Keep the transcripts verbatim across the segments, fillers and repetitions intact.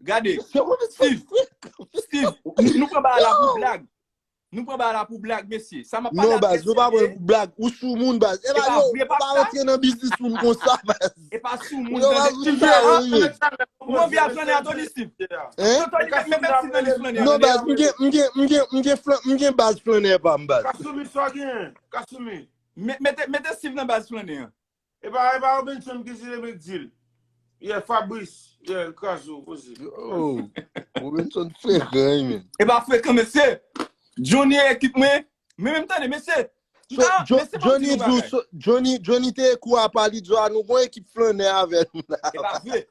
Gade, Steve, Steve, nou pran bagay la pou blag. Nou pran bagay la pou blag, mesye. Sa m ap pale a trè serye. Non, baz, nou pa pran pou blag. Ou sou moun, baz. E pa yo, pa rantre nan biznis moun konsa, baz. E pa sou moun, tande. Ou anvi al flannè a Tony, Steve? Hein? Tony, mete Steve nan lis flannè. Non, baz, m gen, m gen, m gen, m gen flan-, m gen baz flannè pa m, baz. Kasumi, sa w gen? Kasumi. Mete, mete Steve nan baz flannè an. E pa, e pa Robinson ki di l, epi di l. Yeah, Fabrice. Yeah, kraze w, poze. Yo, Robinson frekan, wi, men. E pa frekan, mesye. Johnny e ekip mwen. Men menm tande, mesye. Johnny di w, Johnny, Johnny te kou apa li di w a, nou gon ekip flannè avè nou la. E pa vre.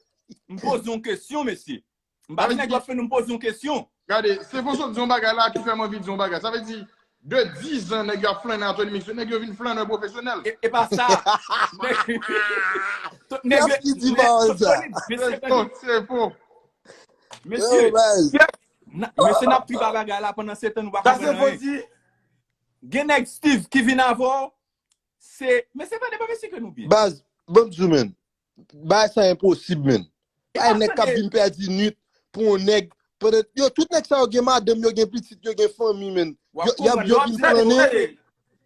M poze yon kesyon, mesye. M pa di nèg yo ap fè nou, m poze yon kesyon. Gade, Stefan sot di yon bagay la ki fè m anvi di yon bagay. Sa vle di, de dizan nèg yo ap flannè Anthony Mix, nèg yo vin flannè pwofesyonèl. E, e pa sa. Nèg, nèg, Stefan, Stefan. Mesye, mesye, n ap tripe bagay la pandan setan nou pa konprann anyen. Gen nèg Steve ki vin avè w, se, mesye, tande pa mesye ke nou byen. Baz, ban m di w, men. Bagay sa enposib, men. Ay, nèg k ap vin pèdi nwit pou yon nèg. Pandan, yo, tout nèg sa yo gen madanm, yo gen pitit, yo gen fanmi, men. Yo, y ap, yo vin flannen.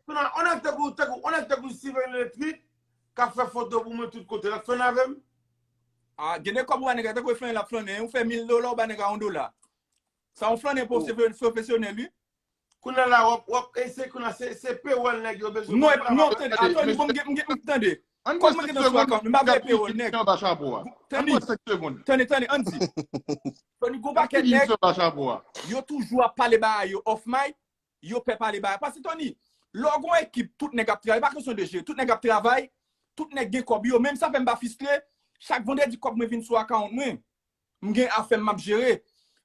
Kounye a, on nèg tankou, tankou, on nèg tankou Steven Letrit, k ap fè foto pou mwen tout kote, l ap flannen avè m. Ah, gen de kòb ou wè nèg la tankou flannen, l ap flannen. Ou fè mil dola, ou ba nèg la yon dola. Sa yon flannen pwofesyonèl, wi. Kounye a la, w ap, w ap eseye kounye a, se, se pewòl nèg yo bezwen. Non, non, tande, Anthony, bon, m gen, m gen, tande. Kòm mwen gen nan sou account, m pa vle pewòl nèg. Tande, tande, tande, Andy. Tony, gon pakèt nèg, yo toujou ap pale bagay yo off mic, yo pè pale bagay. Paske, Tony, lè w gon ekip, tout nèg ap travay, pa kesyon de jere, tout nèg ap travay, tout nèg gen kòb yo, menm sa fè m pa fristre, chak vandredi kòb mwen vin sou account mwen. M gen afè m, m ap jere.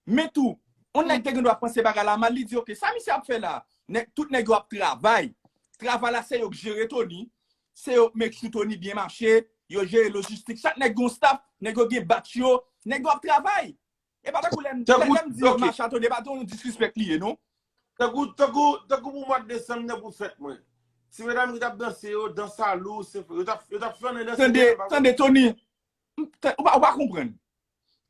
Men tou, yon nèg te gen dwa panse bagay la mal, li di, "Ok, sa misye ap fè la?" Nèg, tout nèg yo ap travay. Travay la, se yo k jere Tony. Se yo k make sure Tony byen mache. Yo jere lojistik. Chak nèg gen yon staff, nèg yo gen batch yo. Nèg yo ap travay. E pa tankou lè m, lè, lè m di yo mache a Tony, e pa tankou yon disrespect li ye, non. Tankou, tankou, tankou pou mwa desanm nan pou fèt mwen. Ti medam ki t ap danse yo, dans a lou, se, yo t ap, yo t ap flannen danse. Tande, tande, Tony. Ou pa, ou pa konprann.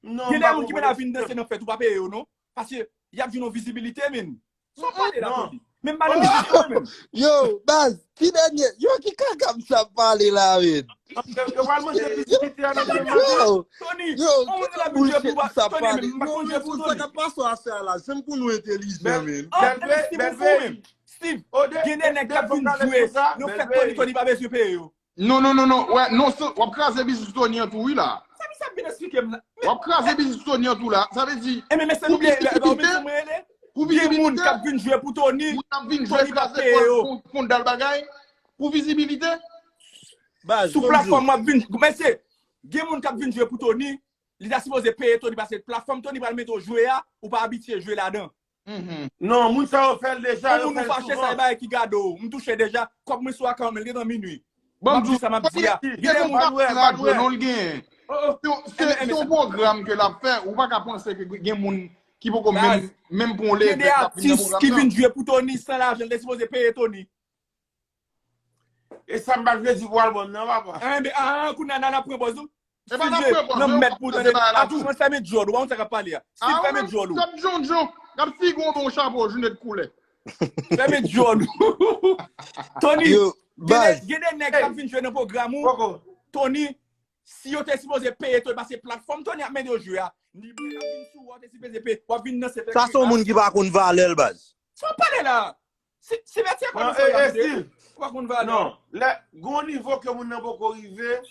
Gen de moun ki mèt ap vin danse nan fèt, ou pa peye yo, non. Paske y ap jwenn yon vizibilite, men. Sa w pale la, Tony? Men m pa nan biznis mwen menm. Yo, baz, ki dènye, yo, ki kaka m sa ap pale la, men? Yo pral manje vizibilite a nan Tony, yo, on moun la vin jwe pou Tony, men m pa konn jwe pou Tony. Sa k ap pase a sè a la, se m pou nou entelijan, men. An, Steve, ou fou menm. Steve, gen de nèg k ap vin jwe nan fèt Tony, Tony pa bezwen peye yo. Non, non, non, non. Wè, non, w ap kraze biznis Tony an tou, wi, la. Sa misye ap vin eksplike m la? W ap kraze biznis Tony an tou, la. Sa vle di, pou vizibilite, pou vizibilite, moun k ap vin jwe pou Tony, Tony pa peye yo. Pou vizibilite. Sou platfòm w ap vin, mesye, gen moun k ap vin jwe pou Tony, li ta sipoze peye Tony, paske platfòm Tony pral mete w jwe a, ou pa abitye jwe ladan. Non, moun sa yo fè l deja, yo fè l souvan. Moun ou fache, sa e bagay ki gade w. M touche deja, kòb mwen sou account mwen, li gentan minui. M ap di sa m ap di a. Gen de moun k ap jwe, non, l genyen. Se, se yon pwogram ke l ap fè, ou pa ka panse ke gen moun ki poko menm, menm pran yon levèl k ap vin nan pwogram nan. Gen de atis ki vin jwe pou Tony san lajan, l te sipoze peye Tony. E sa m pa t vle di pou albòm nan, papa. Enben, ah, kounye a Nana pran pòz ou. Steve, nan mèt pou tande. Atis mwen fèmen djòl ou, pa konn sa k ap pale a. Steve, fèmen djòl ou. Kòm John John, gad figi w, bon chapo, jounen de koulè. Fèmen djòl ou. Tony, gen de, gen de nèg k ap vin jwe nan pwogram ou. Tony, si yo te sipoze peye Tony, paske platfòm Tony ap mete yo jwe a, ni moun k ap vin sou ou, te sipoze peye, w ap vin danse fè. Sa se yon moun ki pa konn valè l, baz. Sa w pale la? Si, si Vètyè pa nan sa w ap di, ou pa konn valè. Non, lè, gon nivo ke moun nan poko rive.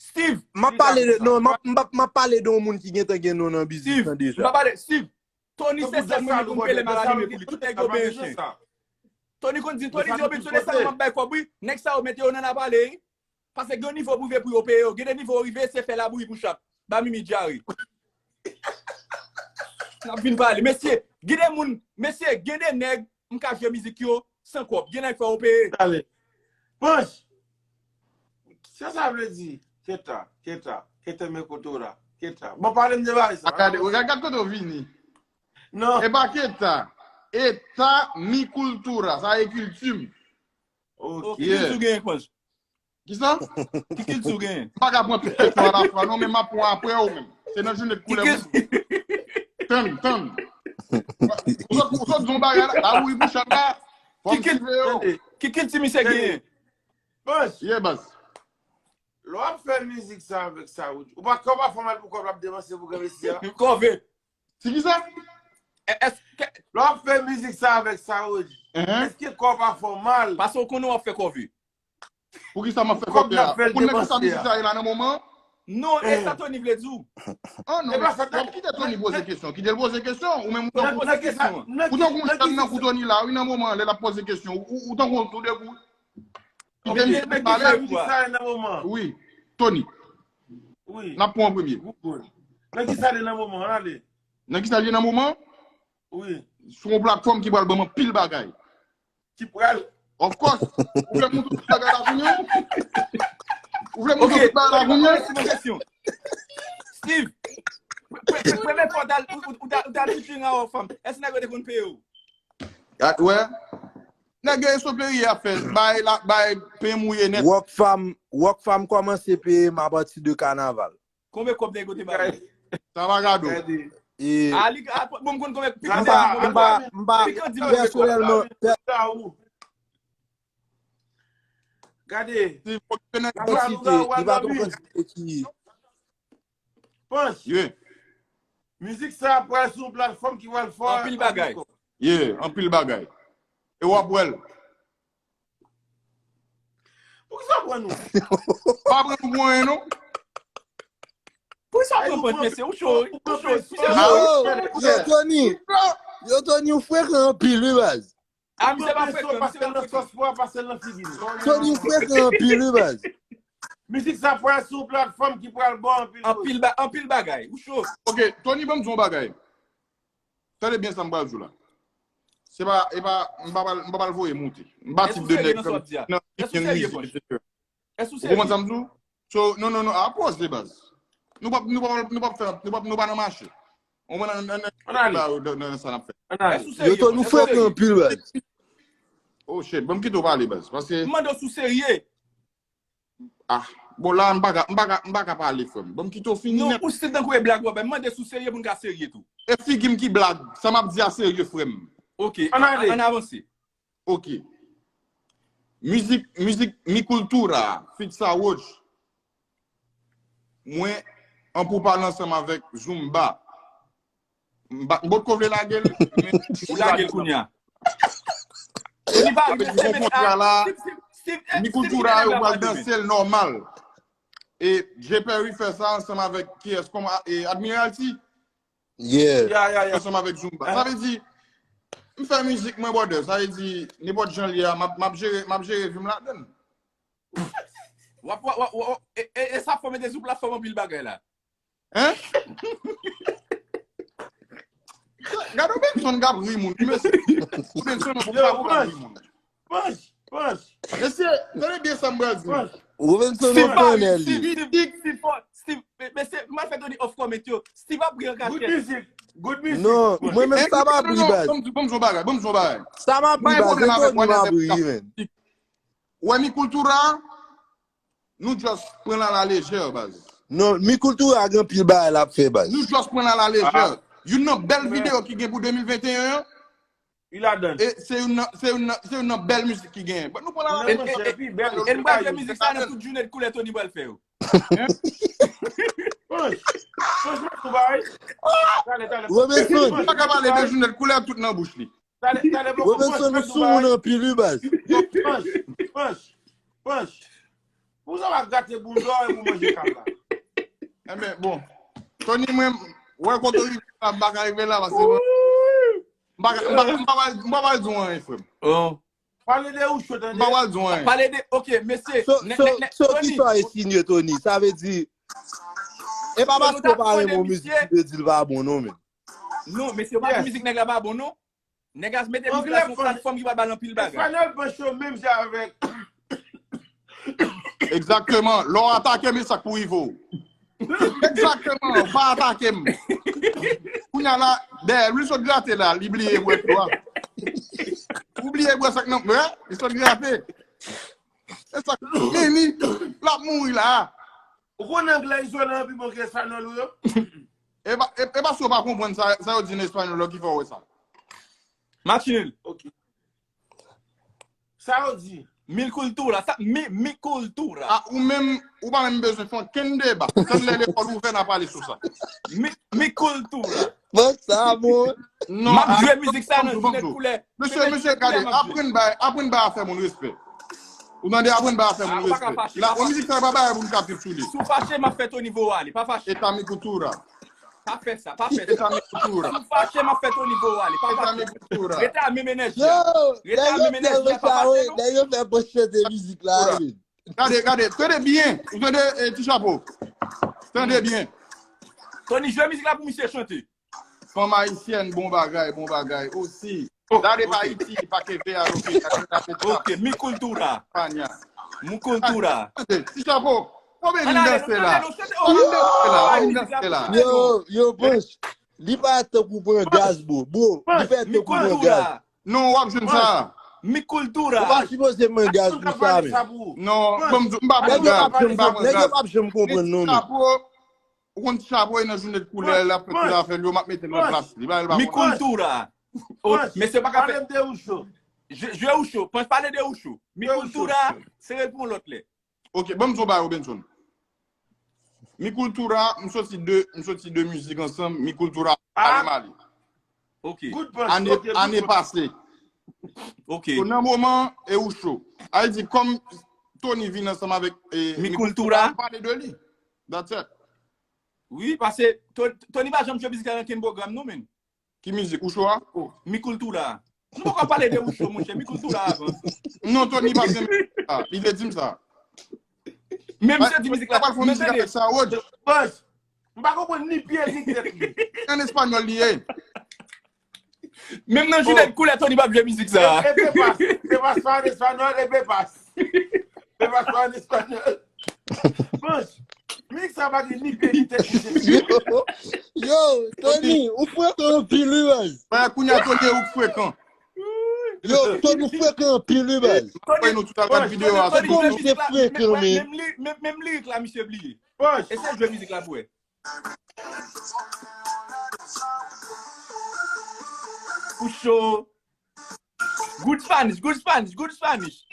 Steve, m ap pale de, non, m ap, m ap, m ap pale de yon moun ki gentan gen non nan biznis lan deja. M pa pale, Steve, Tony se sèl moun ki konn peye lè m al alime pou li. Tout nèg yo benyen chen. Tony konn di, Tony di yo, "Benson, e sa yo m ap bay kòb, wi." Nèg sa yo mete yo nan lapale, wi. Paske gen nivo pou rive pou yo peye yo. Gen de nivo yo rive, se fè labouyi pou chat. Ba Mimi dyare. N ap vin pale. Mesye, gen de moun, mesye, gen de nèg, m ka jwe mizik yo san kòb. Gen nèg fò yo peye. Tale. Panch. Sa sa vle di? Keta, keta, keta mi kultura. Keta. Bon, pale m de bagay sa. Gade, gade kote w vini. Non. E pa keta. Eta mi kultura. Sa e kilti m. Ok. Ki kilti w genyen, Panch? Kisa? Ki kilti w genyen? M pa ka pran tout kesyon alafwa, non, men m ap pran apre w menm. Se nan jounen de koulè mwen. Tann, tann. Ou sot, ou sot di yon bagay la, la ou wi pou chat la. Fò m sive yo. Ki kilti misye genyen? Bòs. Yeah, bòs. Lè w ap fè mizik sa avèk Saroudji, ou pa, kò w pa fè mal pou kòb l ap depanse pou granmesi a? Kòve. Se ki sa? Èske lè w ap fè mizik sa avèk Saroudji, èske kò w pa fè w mal? Paske w konnen w ap fè kòve. Pou ki sa m ap fè kòb la? Ou konn nan ki sa mizik sa ye la nan moman? Non, e sa Tony vle di w. Ah non, w ap kite Tony poze kesyon. Kite l poze kesyon. Ou menm ou tankou, ou tankou yon chat nan kou Tony la, wi, nan moman lè l ap poze kesyon. Ou, ou tankou yon tou de kou. Kite misye pale. Wi, Tony. N ap pran w premye. Nan ki sa l ye nan moman? Ale. Nan ki sa l ye nan moman? Wi. Sou yon platfòm ki pral ban m anpil bagay. Ki pral? Of course. Ou vle m montre tout bagay la kounye a? Ou vle m montre tout bagay la kounye a? Steve, premye fwa ou t al featuring a Rockfam, èske nèg yo te konn peye w? Gad, wè. Nèg yo esokleri ap fè. Bay la, bay pen mouye nèt. Rockfam, Rockfam kòmanse peye m apati de kanaval. Konbyen kòb nèg yo te ba w? Sa pa gado. Ali, bon, m konn konbyen pikan di m konn ba. M pa, m pa, pèsonèlman, gade. Kantite, li pa t yon kantite ki. Panch. Mizik sa pral sou yon platfòm ki pral fè anpil bagay. Yeah, anpil bagay. E w ap wè l. Poukisa w pran nou? Pa pran nou pou anyen, non. Poukisa w pran pant, mesye? Ou cho, ou cho, misye cho. Yo, Tony. Yo, Tony, ou frekan anpil, wi, baz. A, misye pa frekan, misye pa frekan. Tony, ou frekan anpil, wi, baz. Mizik sa pral sou platfòm ki pral ba w anpil koze. Anpil ba-, anpil bagay. Ou cho. Ok, Tony, ban m di yon bagay. Tande byen sa m pral di w la. Se pa, e pa, m pa pral, m pa pral voye moute. M pa tip de nèg nan ki gen mizik, etsetera. Ou konprann sa m di w? So, non, non, non, a pòz de baz. Nou p ap, nou p ap, nou p ap fè, nou p ap, nou pa nan mache. Ou konprann nan, nan, nan, nan, nan sa n ap fè. Yo, Tony, ou frekan anpil, baz. Oh shit, ban m kite w pale, baz. Paske. M mande w si w serye. Ah, bon, la, m pa ka, m pa ka, m pa ka pale, frè m. Ban m kite w fini nèt. Non, ou stil tankou e blag w ap bay. M mande si w serye pou n ka serye tou. E figi m ki blag, sa m ap di a serye, frè m. Ok, ann ale. Ann avanse. Ok. Mizik, mizik Mi Cultura, feat Saroodj. Mwen an pou pale ansanm avèk Zumba. M pa, m potko vle lage l, men ou lage l kounye a. Sa vle di, gon kontra la, Mi Cultura yo pral danse l nòmal. E Jay Perry fè sa ansanm avèk kiyès? Kòman, e Admiralty? Yeah. Ansanm avèk Zumba. Sa vle di, m fè mizik mwen, brother. Sa vle di, nenpòt jan l ye a, m ap, m ap jere, m ap jere vi m ladan l. W ap, w ap, w ap, w ap, e, e, e sa fò mete sou platfòm anpil bagay la. Hein? Gade Robenson k ap ri moun, wi, mesye. Robenson, ou pa pou ka ri moun. Panch, panch. Mesye, tande byen sa m pral di. Robenson, ou konnen li. Steve, Steve, Steve, Steve, mesye, m al fè Tony off comment yo. Steve ap ri an kachèt. Good music, good music. Non, mwen menm sa m ap ri, baz. Ban m di, ban m di yon bagay, ban m di yon bagay. Sa m ap ri, baz, se Tony m ap ri, men. Ou wè Mi Cultura, nou just pran l a la lejè, baz. Non, Mi Cultura gen anpil bagay l ap fè, baz. Nou just pran l a la lejè. Youn nan bèl videyo ki gen pou de mil venteyen an, li ladan l. E se youn nan, se youn nan, se youn nan bèl mizik ki genyen. But nou pran l a la lejè. E nou pral jwe mizik sa nan tout jounen de koulè Tony pral fè yo. Franchman, tou bagay. Talè, talè. Robenson. Ou pa ka pale de jounen de koulè tout nan bouch li. Talè, talè, poko Robenson, ou sou moun anpil, wi, baz. Panch, panch, panch. Pou sa w ap gate boul dò e pou manje kab la. Enben, bon. Tony, mwen, wè kote w rive la, m pa ka rive la, paske mwen, m pa ka, m pa ka, m pa pral, m pa pral di w anyen, frè m. Pale de ou cho, tande. M pa pral di w anyen. Pale de, ok, mesye. So, so, so, ki sa w ensinye, Tony? Sa vle di, e pa paske w pa renmen yon mizik ki vle di l pa bon, non, men. Non, mesye, w pa di mizik nèg la pa bon, non. Nèg la mete mizik la sou platfòm ki pral ba l anpil bagay. Espanol panch yo menm jan avèk. Egzakteman. Lè w atake m, e sa k pou rive w. Egzakteman. Ou pa atake m. Kounye a la, dèyè l, wi, sot grate la, li bliye bwè tou a. Ou bliye bwè sa k nan, wè, li sot grate. E sa k, men li, l ap mouri la. Ou konnen anglè izolan pi bon ke espanol ou yo? E pa, e, e paske w pa konprann sa, sa yo di nan espanyòl la ki fè w wè sa. Machinil. Ok. Sa yo di. Mil kultura. Sa, mi, mi kultura. Ah, ou menm, ou pa menm bezwen fè okenn deba. Tann lè lekòl ouvè, n a pale sou sa. Mi, mi kultura. Bon, sa bon. Non, M ap ah, jwe mizik sa nan banm jounen di w. Koulè. Mesye, mesye, gade, aprann bay, aprann bay afè moun respè. Ou tande, aprann bay afè moun Ah, ou pa ka respè. fache, La, pa ou mizik sa pa bay pou n ka trip sou li. Si w fache, m ap fè Tony voye ale. Pa fache. Eta mi kultura. Pa fè sa, pa fè sa. Eta mi kultura. Si w fache, m ap fè Tony voye ale. Pa Eta mi fache. kultura. Rete a menm enèji a. Yo, Rete a menm nèg yo enèji a, pa fè fache non. Nèg yo fè bon chante mizik la, wi. Gade, gade, tande byen. Ou tande, eh, ti chapo. Tande byen. Tony, jwe mizik la pou misye chante. Fanm ayisyèn, bon bagay, bon bagay. Osi. Dale pa Ayiti, pa ke ve a lo ke. Ok, mi kultura. Panya. Mi kultura. Tande, ti chapo. Ou vin Ann ale, danse nou la. tande, nou chante. Ou vin danse la. Ou vin danse la. Yo, yo, Panch. Li pa tankou pran gaz, bro. Bro, li pa Mi tankou pran kultura. Gaz. Non, w ap jwenn sa. Mi kultura. Ou pa sipoze pran gaz pou sa, men. Non, bon, m pa Nèg pran yo gaz. pa M pa pran gaz. Nèg yo pa janm konprann non, men. Chapo, ou konn ti chapo e nan jounen de koulè, l ap fè tout afè l, yo, m ap mete lòt plas li. Ba l pa Mi pran. kultura. Oh, mesye pa ka fè. Pale m de Ucho. Jwe, jwe Ucho. Panch pale de Ucho. Mi Jwe Ucho. kultura. Se ret pou yon lòt lè. Ok, bon, m di w bagay, Robenson. Mi kultura, m soti de, m soti de mizik ansanm, mi kultura, Ah. ale male. Ok. Good punch. Ane, Ok, good ane punch. Pase. Ok. So, nan moman, e Ucho. A di, kòm Tony vin ansanm avèk, eh, Mi mi kultura. M pale de li. That's it. Wi, paske To- Tony pa janm jwe mizik la nan kenn pwogram non, men. Ki mizik? Ucho a? Oh, mi kultura. Nou poko pale de Ucho, monchè, mi kultura avan. Non, Tony pa janm. Ah, li te di m sa. Men misye di mizik la. Pral fè mizik avèk sa, Rod. Buzz. M pa konprann ni pye ni tèt li. An espanyòl li ye. Menm nan jounen de koulè, Tony pa jwe mizik sa. E, e pepas. Pepas pa an espanyòl, e pepas. Pepas pa an espanyòl. Panch, mizik sa pa gen ni pye ni tèt. Yo, yo, Tony, ou frekan anpil, wi, baz. Mwen kounye a Tony ou frekan. Yo, Tony, ou frekan anpil, wi, baz. Mwen nou tout al gad videyo a. Tony, Tony, Tony, frekan, men. Menm li, menm, menm lirik la, misye bliye. Panch. Eseye jwe mizik la pou wè. Ucho. Good Spanish, good Spanish, good Spanish.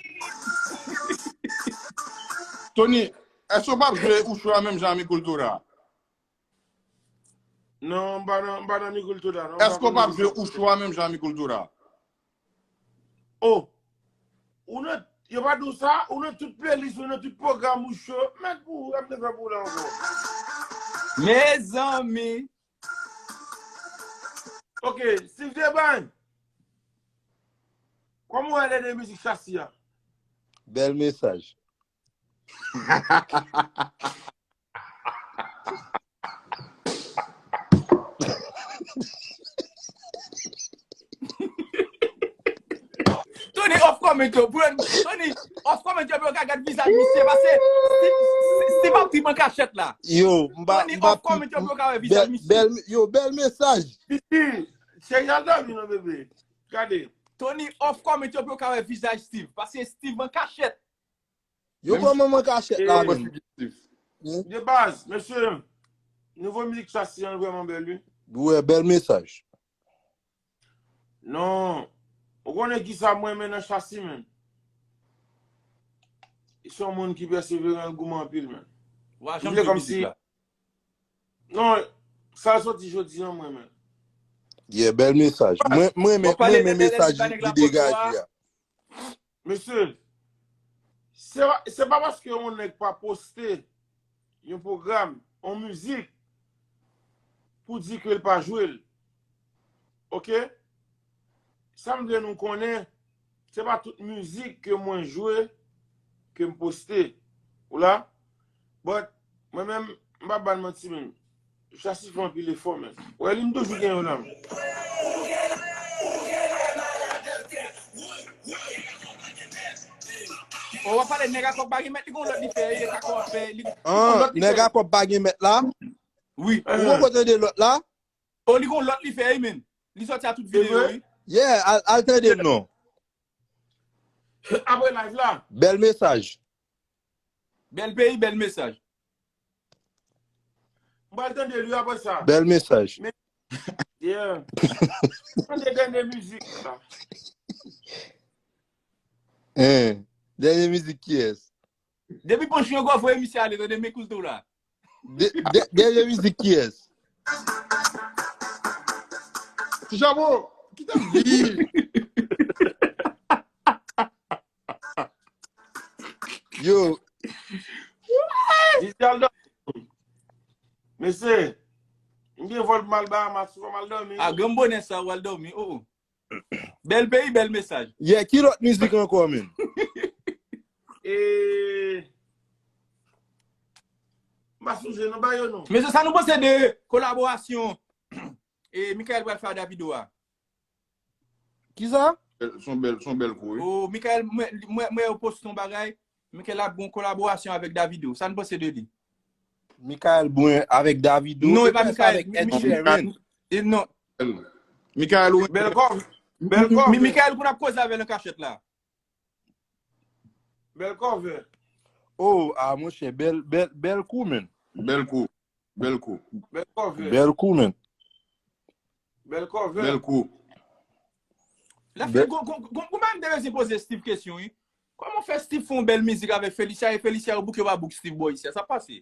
Tony, èske w p ap jwe Ucho a menm jan a mi kultura? Non, m pa nan, m pa nan mi kultura, non. Èske w p ap jwe Ucho a menm jan a mi kultura? Oh. Ou nan, yo pa di w sa, ou nan tout playlist, ou nan tout pwogram Ucho. Mèt pou ou, m te fè pou ou la ankò. Mezanmi. Ok, Steve Deban. Kòman w wè lè de mizik Chasi a? Bèl mesaj. Tony, off comment yo, pou yo, Tony, off comment yo pou yo ka gad vizaj misye, paske Steve, Steve ap trip an kachèt la. Yo, m pa, Tony, m pa off comment yo pou yo ka wè vizaj bèl, misye. bèl, yo, bèl mesaj. Titi, cheri al dòmi non, bebe. Gade. Tony, off comment yo pou yo ka wè vizaj Steve, paske Steve an kachèt. Yo, kòman mwen kachèt la, Eh, menm? De baz, mesye, nouvo mizik Chasi an vrèman bèl, wi. Wi, bèl mesaj. Non. Ou konnen ki sa mwen renmen nan Chasi, menm? Se yon moun ki pèseveran, goumen anpil, menm. Wa M janm vle jwe kòm mizik si la. Non, sa l soti jodi an, mwen menm. Yeah, bèl mesaj. Mwen, mwen, Bon, pale mwen, de mesaj Bèlèz, li degaje Bèlèz, a. Mesye, se pa, se pa paske yon nèg pa poste yon pwogram, yon mizik, pou di ke l pa jwe l. Ok? Sa m vle nou konnen, se pa tout mizik ke mwen jwe, ke m poste. Ou la? But, mwen menm, m pa ba n manti menm. Chasi fè anpil efò, men. Wè, li m toujou gen yo la, men. O, w ap pale nèg a kòk pa gen mèt, li gon lòt li fè, li ka kòk fè, li gon An, lòt li nèg fè. A kòk pa gen mèt la? Wi. Ou poko tande lòt la? O, li gon lòt li fè, wi, men. Li sòti a tout videyo, wi. Yeah, al, al tande l non. Apre live la. Bèl mesaj. Bèl peyi, bèl mesaj. pral tande l wi apre sa. Bèl mesaj. Yeah. Tande dènye mizik la. Hein. Dènye mizik kiyès? Depi Pancho yon gò voye misye ale, tande men koul tou la. Dènye mizik kiyès? Ti Chapo, ki tan di? Yo. Didialdo. Mesye, m gen vòl mal Bahamas, fò mal dòmi. A granm bonè sa, w al dòmi. Oh, oh. Bèl peyi, bèl mesaj. Yeah, ki lòt mizik ankò, men? E... M pa sonje non ba yo non. Mesye, sa nou panse de kolaborasyon e Michael pral fè a Davido a? Kisa? Son bèl, son bèl kou, wi. Oh, Michael, mwen, mwen, mwen yo poste yon bagay. Michael ap gen kolaborasyon avèk Davido. Sa nou panse de li? Michael Brun avèk Davido. Non, e pa Michael. Avèk Ed Sheeran. E non. Michael, wi. Bèl kòb. Bèl kòb. Michael konn ap koze avè l an kachèt la. Bèl kòb. Oh, ah, monchè, bèl, bèl, bèl kou, men. Bèl kou. Bèl kou. Bèl kòb. Bèl kou, men. Bèl kòb. Bèl kou. La fè gon gon gon gon bagay m te bezwen poze Steve kesyon, wi. Kòman fè Steve fè yon bèl mizik avèk Felicia e Felicia yo bouk yo pa bouk Steve bò isi a? Sa pase?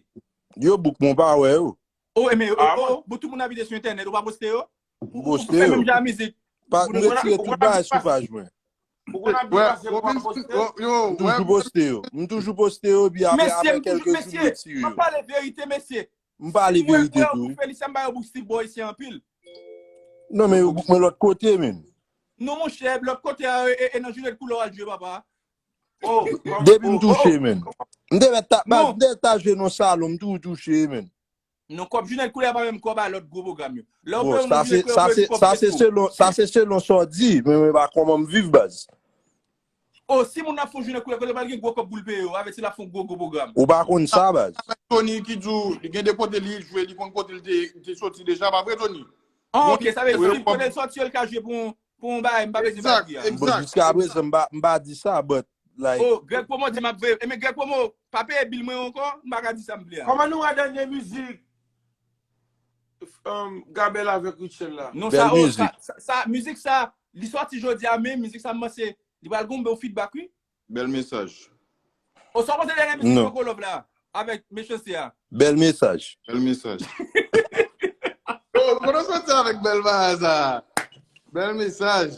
Yo bouk, mwen pa wè yo. Oh, e men, oh, oh, bon, tout moun abite sou entènèt, ou pa poste yo? Ou Poste fè yo. Menm jan mizik. Pa, m retire tout bagay sou paj mwen. Ou konn ap di pase pou pa poste? Yo, M toujou poste yo. M toujou poste yo, epi apre, Mesye, apre m kèlke toujou, jou, m mesye, retire m yo. ap pale verite, mesye. M pale Si mwen verite wè tou, ou wi. Felicia m ba yo bouk Steve bò isi anpil. Non, men yo bouk mwen lòt kote, men. Non, monchè, lòt kote a, e, e nan jounen koulè w al jwe, papa. Oh, Depi m touche, men. M te mèt ta, Non. M te mèt ta jwe nan salon, m toujou touche, men. Non, kòb jounen koulè pa menm kòb a lòt gwo pwogram yo. Lè w Bon, peye sa moun se, jounen sa koulè, se, kòb sa se tou. Selon, sa se selon sa w di, men mwen pa kòman m viv, baz. Oh, si moun ap fè jounen koulè, kote pral gen gwo kòb pou l peye yo, avèk si l ap fè yon gwo, gwo pwogram. Ou pa konn sa, baz. Tony ki di w, li gen de kote li jwe, li konn kote li te, te soti deja, pa vre, Tony? Ah, Bon, ok, sa vle di wi, si kote l soti yo, l ka jwe pou yon, pou yon bagay, m pa bezwen Exact, di a. exact. Bon, jiska prezan, m pa, m pa di sa, but, like, Oh, Greg Promo di m ap veye. E men Greg Promo, pa peye bil mwen yo ankò, m pa ka di sa m vle a. Kòman nou wè dènye mizik um, Gabel avèk Rutshelle la? Non, Bèl sa, oh, mizik. Sa, sa, sa, mizik sa, li soti jodi a, men mizik sa, m panse, li pral gon bon feedback, wi. Bèl mesaj. Oh, sa w panse dènye mizik Non. Foko Love la, avèk Mechanste a? Bèl mesaj. Bèl mesaj. Oh, kote w soti avèk bèl bagay sa? Bèl mesaj.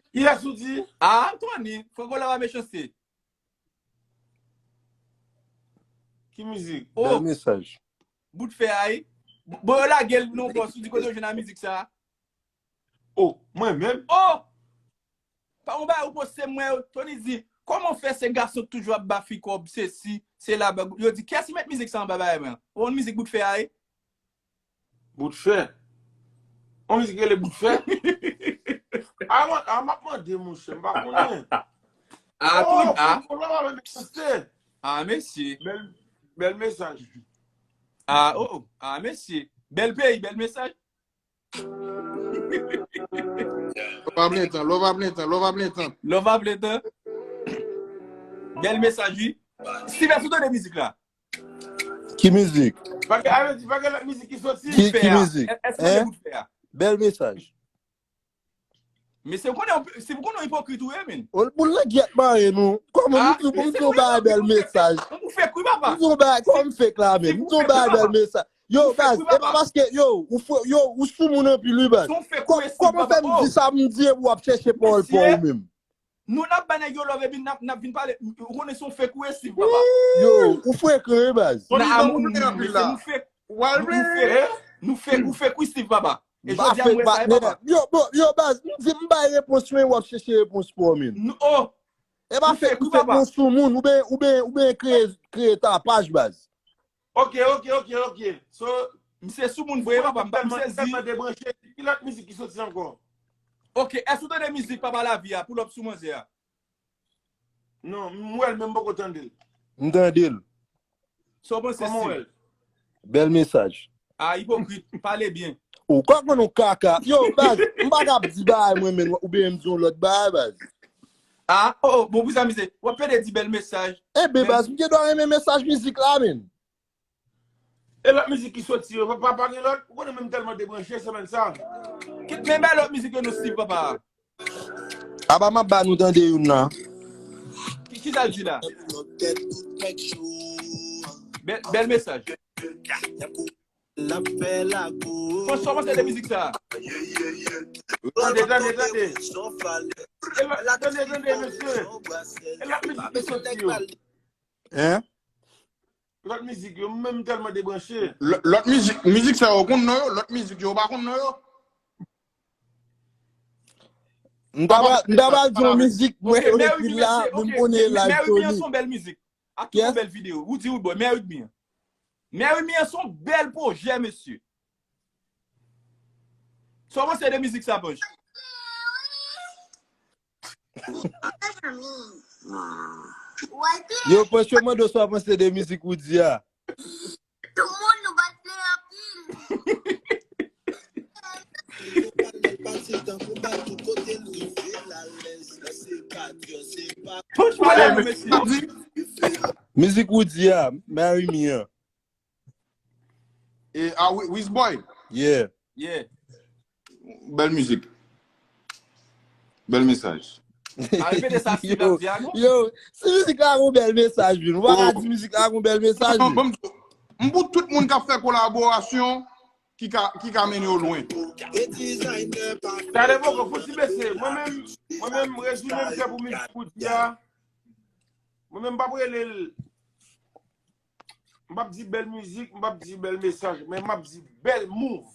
Kiyès ou di? Ah, Tony, Foko Love a Mechanste. Ki mizik? Oh, Bèl mesaj. Bout fè a, wi. Bon, yo lage l non, bòs, ou di kote yo jwenn a mizik sa? Oh, mwen menm? Oh! Pa yon bagay ou poste mwen, Tony di, kòman fè se gason k toujou ap ba fi kòb, se si, se la, ba, yo di, kiyès ki met mizik sa anba bagay mwen? Ou konn mizik Bout fè a, wi? Bout fè? Yon mizik rele Bout fè? A, mwen, a, m ap mande, monchè, m pa konnen. Ah, Tony, ah. Foko Love avèk Mechanste. Ah, mesye. Bèl, bèl mesaj. Ah, oh, oh. Ah, mesye. Bèl peyi, bèl mesaj. Love ap lentan, love ap lentan, love ap lentan. Love ap lentan. Bèl mesaj, wi. Steven, sou tande mizik la. Ki mizik? Pa gen, a vle di, pa gen lòt mizik ki soti? Ki, Fè ki a. mizik? Èske w tande Hein? Bout fè a? Bèl mesaj. Mesye, ou konnen, si ou konnen yon ipokrit ou ye, men. Ol boul la gyèt mare nou. Kòman Ah, m di, m mesye, di yon bagay bèl mesaj. Ou fèk, wi, papa. M di yon bagay, kòman m fèk la, men? M di yon bagay bèl mesaj. Yo, baz, e pa paske, yo, ou fè, yo, ou sou moun anpil, wi, baz. Kòman fè m di sa, m di, epi w ap chèche pawòl pa w menm? Nou n ap bay nèg yo love, epi n ap, n ap vin pale. Ou konnen se yon fake ou ye, Steve, papa. Yo, ou frekan, wi, baz. Tony, Nan nou moun, konnen anpil mesye, la. Nou fake. Nou fake, nou fake, ou Steve, papa. E jodi a, mwen sa, e papa. Yo, bon, yo, baz, m di, m bay repons mwen, w ap chèche repons pa w, men. Nou, oh, E pa fake, ou fake, non, sou moun, ou ben, ou ben, ou ben kreye, kreye tapaj, baz. Ok, ok, ok, ok. So, misye sou moun vre, papa, m pa m sezi. Tèlman debranche. Ki lòt mizik ki soti ankò? Ok, èske ou tande mizik Papa Lavi a, Pull Up sou Manzè a? Non, m wè l, men m poko tande l. M tande l. Sa w panse, Steve? Kòman w wè l? Bèl mesaj. Ah, ipokrit, pale byen. Ou ka konn yon kaka. Yo, baz, m pa kab di bagay mwen, men, oubyen m di yon lòt bagay, baz. Ah, oh, oh, bon, pou sa, misye, w ap pede di bèl mesaj. Enben, baz, m gen dwa renmen mesaj mizik la, men. E lòt mizik ki soti yo, papa, pa gen lòt? Ou konnen menm tèlman debranche semèn sa. Kit men bay lòt mizik yo nou Steve papa. Apa m ap ba nou tande youn nan. Ki sa l di la? Bèl mesaj. Fò sòman se de mizik sa. Tande, tande, tande. E lòt, tande, tande, mesye. E lòt mizik ki soti yo. Hein? Lòt mizik yo, mwen menm tèlman debranche. Lòt mizik, mizik sa yo konn non yo, lòt mizik yo pa konn non yo. M ta pral di yon mizik mwen yo epi la, men m konnen la Mary Mian se yon bèl mizik. Ak yon bèl videyo. Ou di ou bò, Mary Mian. Mary Mian se yon bèl pwojè, mesye. Sa w panse de mizik sa, Panch? Yo, Panch, yo mande w sa w panse de mizik Roody a. Tout moun nou bat men anpil. Panch pale nou mesye. Mizik Roody a, Mary Mian. E a Wizboy. Yeah. Yeah. Bèl mizik. Bèl mesaj. A repete sa Steve ap di a non. Yo, si mizik la gon bèl mesaj vin. Ou pa ka di mizik la gon bèl mesaj vin. M pou tout moun k ap fè kolaborasyon ki ka ki ka mennen yo lwen. Tande poko, fouti bese. Mwen menm, mwen menm rezime m fè pou mizik Roody a. Mwen menm m p ap rele l. M p ap di bèl mizik, m p ap di bèl mesaj, men m ap di bèl move.